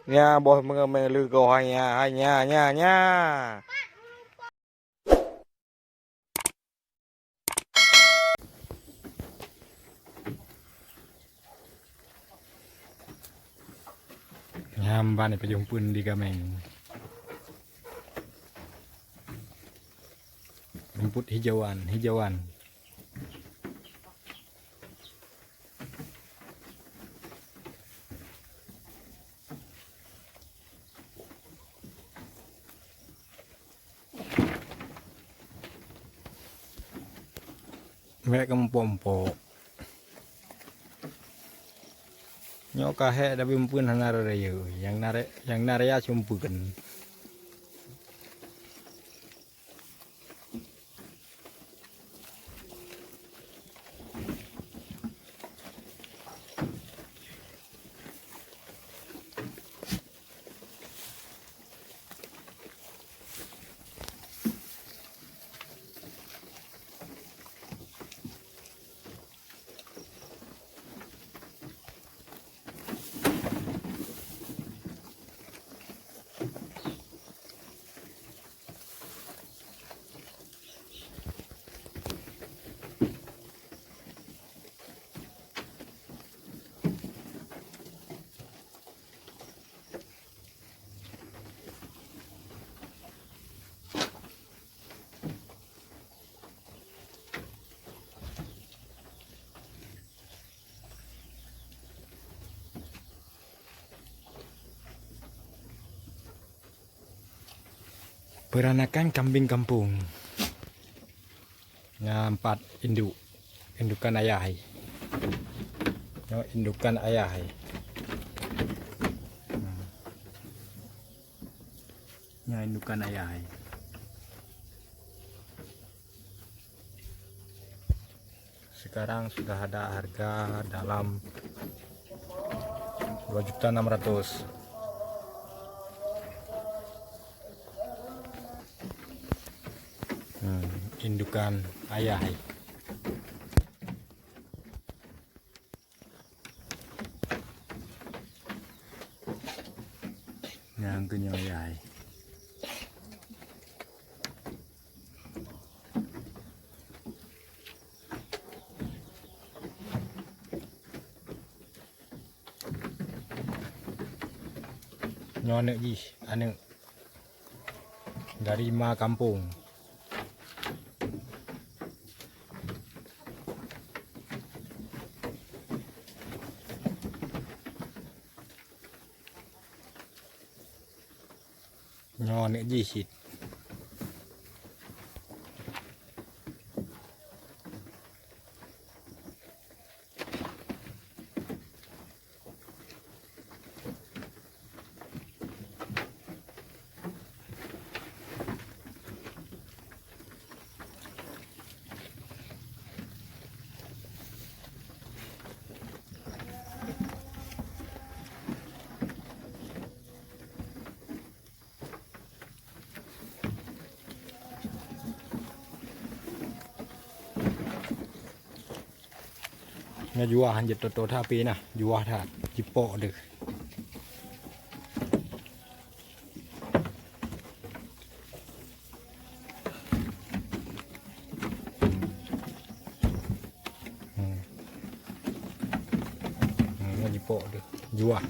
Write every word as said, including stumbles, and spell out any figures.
Nya boh meungeumé leugoh hai nya, hai nya, nya, nya. Nyamban ipajumpeuen di kaméng. Rumput hijauan, hijauan. Bèk keumpok-mpok. Nyoe ka hék tapi umpeuen hana raya. Nyang na raya, nyang na raya sumpeuen. Peuranakan kambing kampung. Nyan pat induk, indukan ayah hai. Nyoe indukan ayah hai. Hmm. Nyan indukan ayah hai. Sekarang sudah ada harga dalam dua juta enam ratus. Hmm, indukan ayah hai. Nyang keu nyoe ayah hai. Nyoe aneuk jih, aneuk dari ma kampung. Nyoe aneuk jih cit. Nyoe juah han jeuet tô-tô that pih na, juah that, jipok deuh. Hmm. Hmm, nyoe jipok deuh, juah.